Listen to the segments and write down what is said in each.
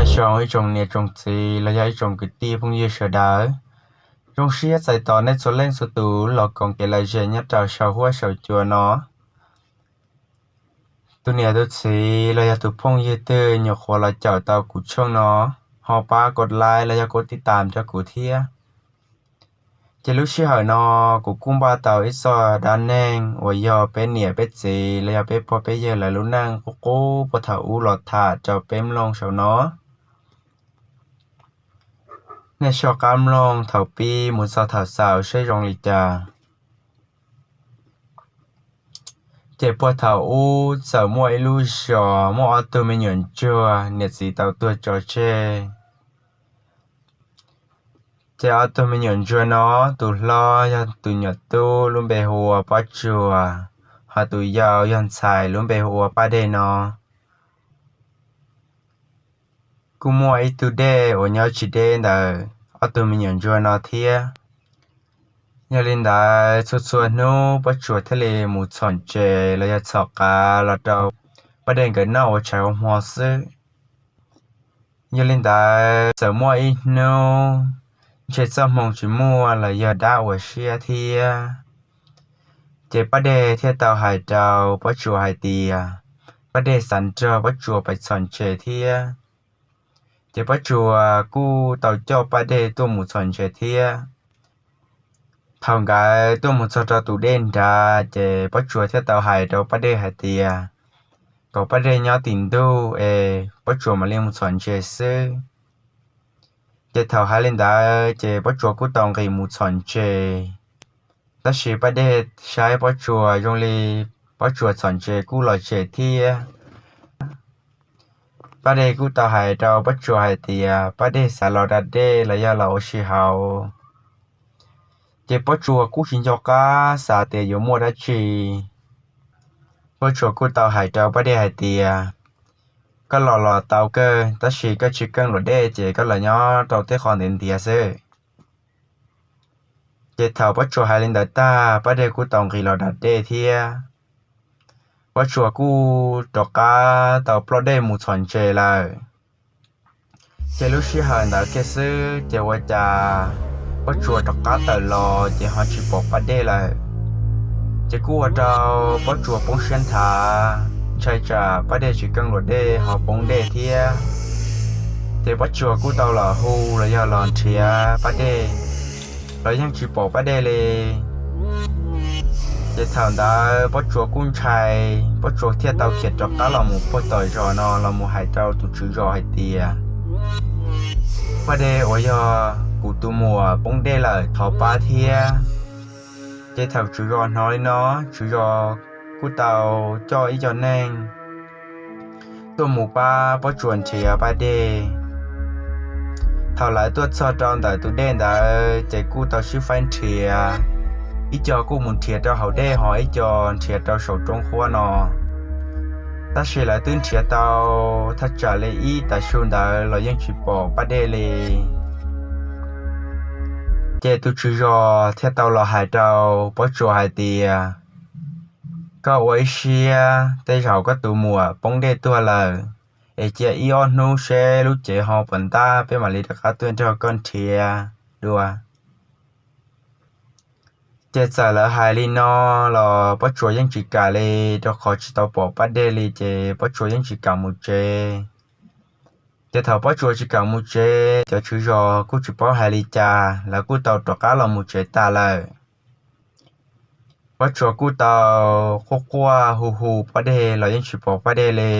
Nyob zoo ib tsoom niam tsoom txiv los yog ib tsoom kwv tij phooj ywg sawv daws, zoo siab txais tos nej txhua leej txhua tus los koom kev lom zem nyob rau saum huab saum cua no. Tus niam tus txiv los yog tus phooj ywg twg nyuam qhuav los caum tau kuv tshooj no, ho pab kov like los yog kov tib tam rau kuv thiab. Ces lub sij hawm no kuv kuj npaj tau ib txoj dab neeg uas yog peb niam peb txiv los yog peb pog peb yawg lawv lub neej qub qub puag thaum ub los tham rau peb mloog saum no. Nej soj qab mloog thaum pib mus txog thaum xaus seb zoo li cas. Ces puag thaum ub txawm muaj ib lub zos muaj ob tug me nyuam ntsuag niam txiv tau tuag tso tseg. Ces ob tug me nyuam ntsuag no, tus hlob yog tus nyuam tub lub npe hu ua Pob Tsuas, ho tus yau yog ntxhais lub npe hu ua Paj Dej no. Kuj muaj ib tug dej uas nyob tsis deb ntawm ob tug me nyuam ntsuag no thiab. Yog li ntawd txhua txhua hnub Pob Tsuas thiaj li mus txhom ntses los yog txhom qav los rau Paj Dej nkawd noj ua tshais ua hmo xwb. Yog li ntawd txawm muaj ib hnub ntshe txoj hmoo tsis muaj los yog dab ua siab thiab, ces Paj Dej thiaj tau hais rau Pob Tsuas hais tias Paj Dej xav nrog Pob Tsuas pais txhom ntses thiab. Ces Pob Tsuas kuj tau coj Paj Dej tuaj mus txhom ntses thiab. Thaum nkawd tuaj mus txog rau tus dej nrad ces Pob Tsuas thiaj tau hais rau Paj Dej hais tias kom Paj Dej nyob tim ntug es Pob Tsuas mam li mus txhom ntses xwb. Ces thaum hais li ntawd ces Pob Tsuas kuj tau nqis mus txhom ntses. Tab sis Paj Dej saib Pob Tsuas zoo li Pob Tsuas txhom ntses kuj los tsem thiab. Paj Dej kuj tau hais rau Pob Tsuas hais tias Paj Dej xav los da dej los yog los ua si hauv. Ces Pob Tsuas kuj tsis nco qab xav tias yuav muaj dab tsi. Pob Tsuas kuj tau hais rau Paj Dej hais tias koj los los tau kawg, tab sis koj tsis keej luam dej ces koj los nyob rau tej qhov ntiav ntiav xwb. Ces thaum Pob Tsuas hais li ntawd tag, Paj Dej kuj tau nqis los da dej thiab. Pob Tsuas kuj rov qab tau ploj dej mus txhom ntses lawm. Ces lub sij hawm ntawd kiag xwb ces ua cas Pob Tsuas rov qab tawm los ces ho tsis pom Paj Dej lawm. Ces kuj ua rau Pob Tsuas poob siab nthav, ntshai tsam Paj Dej tsis keej luam dej ho poob dej thiab. Ces Pob Tsuas kuj tau los hu los yog los nrhiav Paj Dej los yeej tsis pom Paj Dej li. Ces thaum ntawd Pob Tsuas kuj ntshai, Pob Tsuas thiaj tau khiav rov qab los mus puag tom zos no los mus hais rau tus tswv zos hais tias Paj Dej uas yog kuv tus muam poob dej lawm, thov pab thiab. Ces thaum tswv zos hnov li no, tswv zos kuj tau coj ib co neeg tuaj mus pab Pob Tsuas nrhiav Paj Dej. Thaum lawv tuaj txog rau ntawm tus dej ntawd ces kuj tau sib faib nrhiav, ib co kuj mus nrhiav rau hauv dej ho ib co nrhiav rau saum roob huab no. Tab sis lawv twb nrhiav tau thaj tsam li ib tav su ntawd los yeej tsis pom Paj Dej li. Ces tus tswv zos thiaj tau los hais rau Pob Tsuas hais tias, koj ua ib siab, tej zaum koj tus muam poob dej tuag lawm, es cia ib ob hnub seb lub cev ho puas ntab peb mam li rov qab tuaj nrog koj nrhiav dua. Ces txawm lawv hais li no los Pob Tsuas yeej tsis kam li, rau qhov tsis tau pom Paj Dej li ces Pob Tsuas yeej tsis kam mus tsev. Ces thaum Pob Tsuas tsis kam mus tsev, cov tswv zos kuj tsis paub hais li cas, lawv kuj tau rov qab los mus tsev tas lawm. Pob Tsuas kuj tau quaj quaj hu hu Paj Dej los yeej tsis pom Paj Dej li.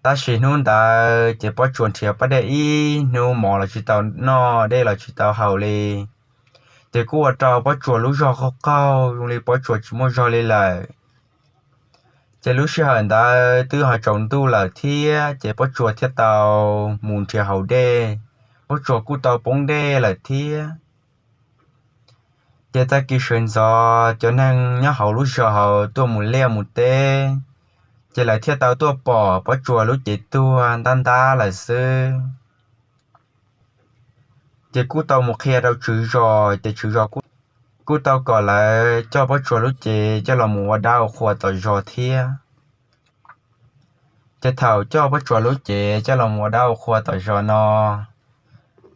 Tab sis hnub ntawd ces Pob Tsuas nrhiav Paj Dej ib hnub mov los tsis tau noj, dej los tsis tau haus li. Ces kuj ua rau Pob Tsuas lub zog qaug qaug zoo li Pob Tsuas tsis muaj zog li lawm. Ces lub sij hawm ntawd twb ho tsaus ntuj lawm thiab, ces Pob Tsuas thiaj tau mus nrhiav haus dej. Pob Tsuas kuj tau poob dej lawm thiab. Ces tag kis sawv ntxov cov neeg nyob hauv lub zos hauv tuaj mus liaj mus teb, ces lawv thiaj tau tuaj pom Pob Tsuas lub cev tuag ntab ntab lawm xwb. Ces kuj tau mus qhia rau tswv zos, ces tswv zos kuj tau kom lawv coj Pob Tsuas lub cev coj los mus ua dab ua qhua tom zos thiab. Ces thaum coj Pob Tsuas lub cev coj los ua dab ua qhua tom zos no,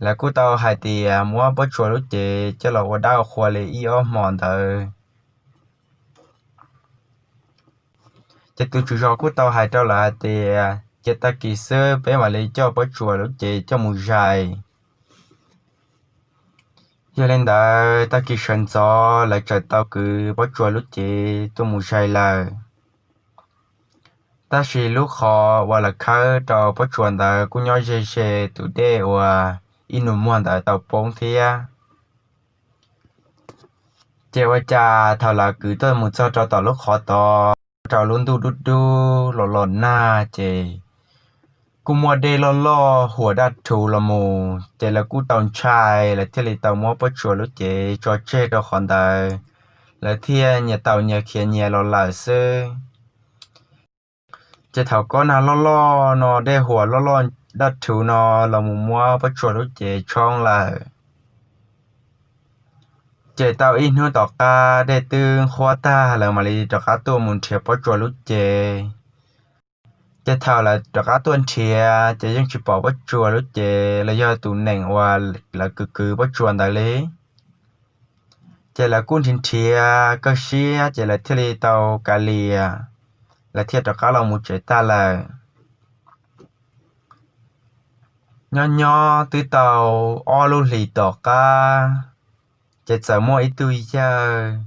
lawv kuj tau hais tias muab Pob Tsuas lub cev coj los ua dab ua qhua li ib ob hmos ntawd. Ces tus tswv zos kuj tau hais rau lawv hais tias cia tag kis xwb peb mam li coj Pob Tsuas lub cev coj mus zais. Yog li ntawd tag kis sawv ntxov lawv txawm tau kwv Pob Tsuas lub cev tuaj mus zais lawm. Tab sis lub qhov uas lawv khawb rau Pob Tsuas ntawd kuj nyob ze ze tus dej uas ib nus muag ntawd tau poob thiab. Ces ua cas thaum lawv kwv tuaj mus txog rau tom lub qhov tod, ua rau lub ntuj dub dub los los nag, ces kuj muaj dej loj loj huam daj rhuv los mus, ces lawv kuj tau ntshai, lawv thiaj li tau muab Pob Tsuas lub cev tso tseg rau qhov ntawd, lawv thiaj nyias tau nyias khiav nyias los lawm xwb. Ces thaum kob nag loj loj no, dej huam loj loj daj rhuv no los mus muab Pob Tsuas lub cev tshoob lawm. Ces tau ib hnub tom qab dej twb nqhuab tag, lawv mam li rov qab tuaj mus nrhiav Pob Tsuas lub cev. Ces thaum lawv rov qab tuaj nrhiav ces yeej tsis pom Pob Tsuas lub cev los yog tus nees uas lawv kwv kwv Pob Tsuas ntawd li. Ces lawv kuj nrhiav nrhiav kawg siab, ces lawv thiaj li tau kav liam, lawv thiaj rov qab los mus tsev tag lawm. Nyob nyob twb tau ob lub hlis tom qab, ces txawm muaj ib tug yawg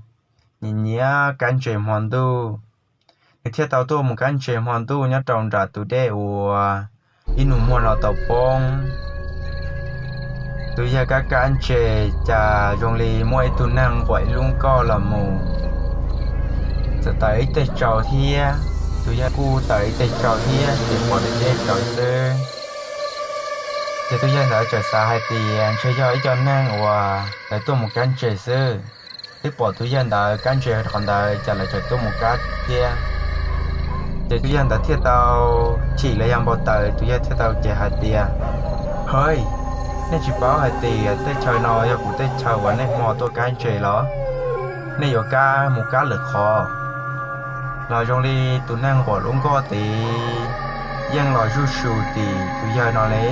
nyiam nyiam kab ntses hmo ntuj, nws thiaj tau tuaj mus kab ntses hmo ntuj nyob rau nram tus dej uas ib nus muag no tau poob. Tus yawg kab kab ntses cas zoo li muaj ib tug neeg nquam ib lub nkoj los mus, txawm tawm ib teg tsau thiab. Tus yawg kuj tawm ib teg tsau thiab, ces pom deb deb tsawv xwb. Ces tus yawg ntawd txawm xav hais tias ntshe yog ib co neeg uas lawv tuaj mus kab ntses xwb, twb pom tus yawg ntawd kab ntses qhov ntawd, cas lawv txawm tuaj mus kab thiab. Ces tus yawg ntawd thiaj tau chim los yog npau taws, tus yawg thiaj tau ces hais tias, Hawj, nej tsis paub hais tias teb chaws no yog kuv teb chaws uas nej hmo tuaj kab ntses los? Nej yuav kab mus kab lwm qhov los zoo li tus neeg nquam lub nkoj tid yeej los zuj zus tim tus yawg no li.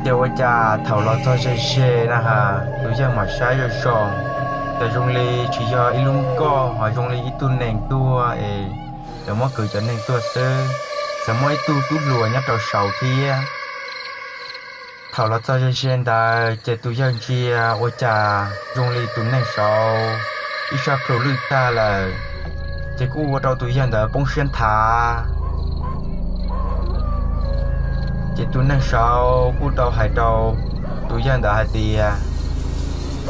Ces ua cas thaum los txog ze ze na has, tus yawg mam saib zoo zoo, cas zoo li tsis yog ib lub nkoj, ho zoo li ib tug nees tuaj es lawv muab kwv cov neeg tuaj xwb, txawm muaj ib tug tub hluas nyob rau saud thiab. Thaum los txog ze ze ntawd ces tus yawg ntsia ua cas zoo li tus neeg saud ib sab plhu lwj tag lawm, ces kuj ua rau tus yawg ntawd poob siab nthav. Ces tus neeg saud kuj tau hais rau tus yawg ntawd hais tias,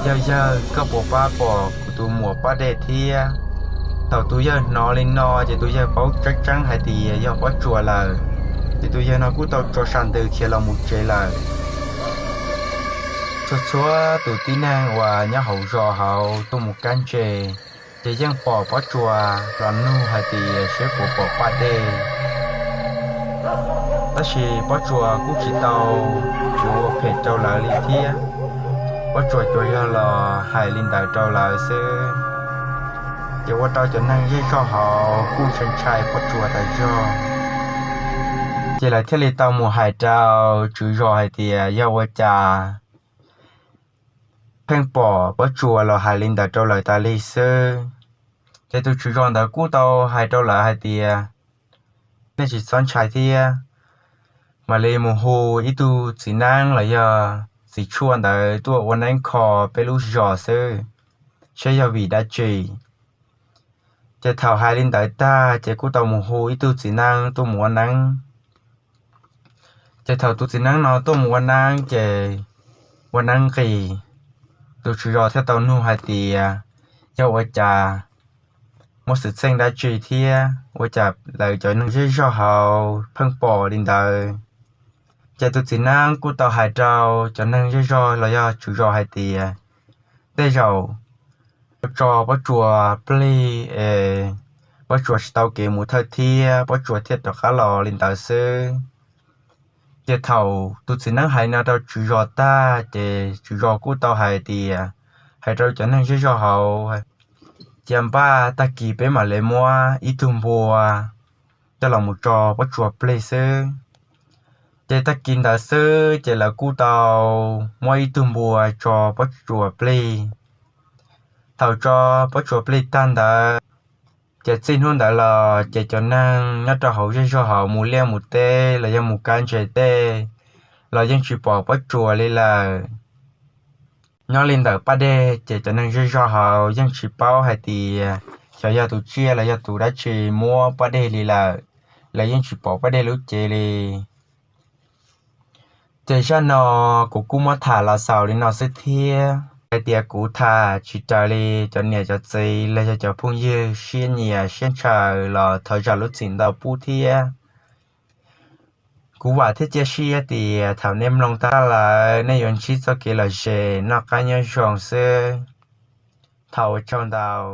Yawg, yawg, koj puas pab pom kuv tus muam Paj Dej thiab? Thaum tus yawg hnov li no ces tus yawg paub tseeb tseeb hais tias yog Pob Tsuas lawm, ces tus yawg no kuj tau tso sa ntws khiav los mus tsev lawm. Txhua txhua tus tib neeg uas nyob hauv zos hauv tuaj mus kab ntses, ces yeej pom Pob Tsuas los nug hais tias seb puas pom Paj Dej. Tab sis Pob Tsuas kuj tsis tau yuav ua phem rau lawv li thiab, Pob Tsuas tsuas yog los hais li ntawd rau lawv xwb. Ces ua rau cov neeg zej zog hauv kuj ntshai ntshai Pob Tsuas tas zog. Ces lawv thiaj li tau mus hais rau tswv zos hais tias yog ua cas pheej pom Pob Tsuas los hais li ntawd rau lawv tas li xwb. Ces tus tswv zos ntawd kuj tau hais rau lawv hais tias, Nej tsis txhob ntshai thiab, mam li mus hu ib tug txiv neeb los yog txiv tshuaj ntawd tuaj ua neeb kho peb lub zos xwb, seb yog vim dab tsi. Ces thaum hais li ntawd tag ces kuj tau mus hu ib tug txiv neeb tuaj mus ua neeb. Ces thaum tus txiv neeb no tuaj mus ua neeb ces ua neeb nqis, tus tswv zos thiaj tau nug hais tias, Yog ua cas, muaj xwm txheej dab tsi thiab ua cas lawv cov neeg zej zog hauv pheej pom li ntawd? Ces tus txiv neeb kuj tau hais rau cov neeg zej zog los yog tswv zos hais tias, Tej zaum tso Pob Tsuas plig es Pob Tsuas tsis tau kev mus thawj thiab Pob Tsuas thiaj rov qab los li ntawd xwb. Ces thaum tus txiv neeb hais no rau tswv zos tag ces tswv zos kuj tau hais tias, Hais rau cov neeg zej zog hauv, cia npaj tag kis peb mam li muab ib tug npua coj los mus tso pob tsuas plig xwb. Ces tag kis ntawd xwb ces lawv kuj tau muab ib tug npua tso pob tsuas plig. Thaum tso pob tsuas plig tag ntawd, ces txij hnub ntawd los ces cov neeg nyob rau hauv zej zog hauv mus liaj mus teb los yog mus kav ntses tej los yeej tsis pom pob tsuas li lawm. Nyob li ntawm Paj Dej ces cov neeg zej zog hauv yeej tsis paub hais tias xyov yog tus tsiaj los yog tus dab tsi muab Paj Dej li lawm, lawv yeej tsis pom Paj Dej lub cev li. Ces zaj no kuv kuj muab tham los xaus li no xwb thiab. Hais tias kuv tham tsis raws li cov niam cov txiv los yog cov phooj ywg siab nyiam siab ntshaw los thov zam lub txim ntau pub thiab. Kuv vam thiab cia siab tias thaum nej mloog tag lawm nej yuav ntsib txoj kev lom zem noj qab nyob zoo xwb. Thov ua tsaug ntau.